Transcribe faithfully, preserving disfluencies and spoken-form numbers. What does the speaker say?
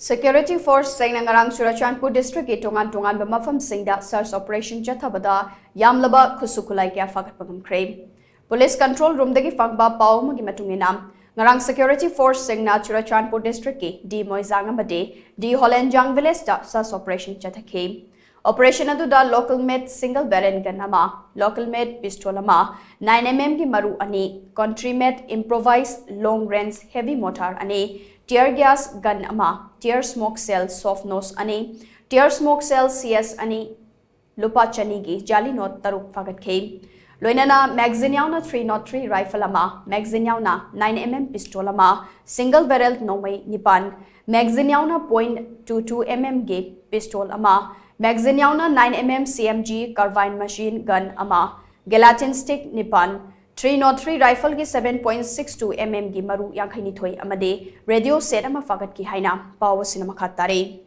Security force ꯁꯤꯡꯅ ꯉꯔꯥꯡ Churachandpur district ꯀꯤ ꯇꯣꯉꯥꯟ ꯇꯣꯉꯥꯟꯕ ꯃꯐꯝꯁꯤꯡꯗ search operation ꯆꯠꯊꯕꯗ ꯌꯥꯝꯂꯕ ꯈꯨꯠꯁꯨ ꯈꯨꯠꯂꯥꯏ ꯀꯌꯥ ꯐꯥꯒꯠꯄ ꯉꯝꯈ꯭ꯔꯦ꯫ Police control room ꯗꯒꯤ ꯐꯪꯕ ꯄꯥꯎ ꯑꯃꯒꯤ ꯃꯇꯨꯡ ꯏꯟꯅ, ꯉꯔꯥꯡ security force ꯁꯤꯡꯅ ꯆꯨꯔꯆꯥꯟꯄꯨꯔ district ꯀꯤ ꯗꯤ ꯃꯣꯏꯖꯥꯡ ꯑꯃꯗꯤ ꯗꯤ ꯍꯣꯂꯦꯟꯖꯥꯡ village ꯇ search operation ꯆꯠꯊꯈꯤ꯫ Operation ꯑꯗꯨꯗ local made single barrel gun ꯑꯃ, local made pistol ꯑꯃ, nine M M ꯒꯤ ꯃꯔꯨ ꯑꯅꯤ, country made improvised long range heavy mortar ꯑꯅꯤ, tear gas gun ꯑꯃ, tear smoke shell soft nose ꯑꯅꯤ, tear smoke shell C S ꯑꯅꯤ, ꯂꯨꯄꯥ ꯆꯅꯤꯒꯤ ꯖꯥꯂꯤ ꯅꯣꯠ ꯇꯔꯨꯛ ꯐꯥꯒꯠꯈꯤ꯫ ꯂꯣꯏꯅꯅ magazine ꯌꯥꯎꯅ three nought three rifle ꯑꯃ, magazine ꯌꯥꯎꯅ nine M M pistol ꯑꯃ, single barrel ꯅꯣꯡꯃꯩ ꯅꯤꯄꯥꯟ, magazine ꯌꯥꯎꯅ point two two M M ꯒꯤ pistol ꯑꯃ, magazine ꯌꯥꯎꯅ nine M M C M G carbine machine gun ꯑꯃ, gelatin stick ꯅꯤꯄꯥꯟ, three nought three rifle ꯒꯤ seven point six two M M ꯒꯤ ꯃꯔꯨ ꯌꯥꯡꯈꯩꯅꯤꯊꯣꯏ ꯑꯃꯗꯤ radio set ꯑꯃ ꯐꯥꯒꯠꯈꯤ ꯍꯥꯏꯅ ꯄꯥꯎ ꯑꯁꯤꯅ ꯃꯈꯥ ꯇꯥꯔꯤ꯫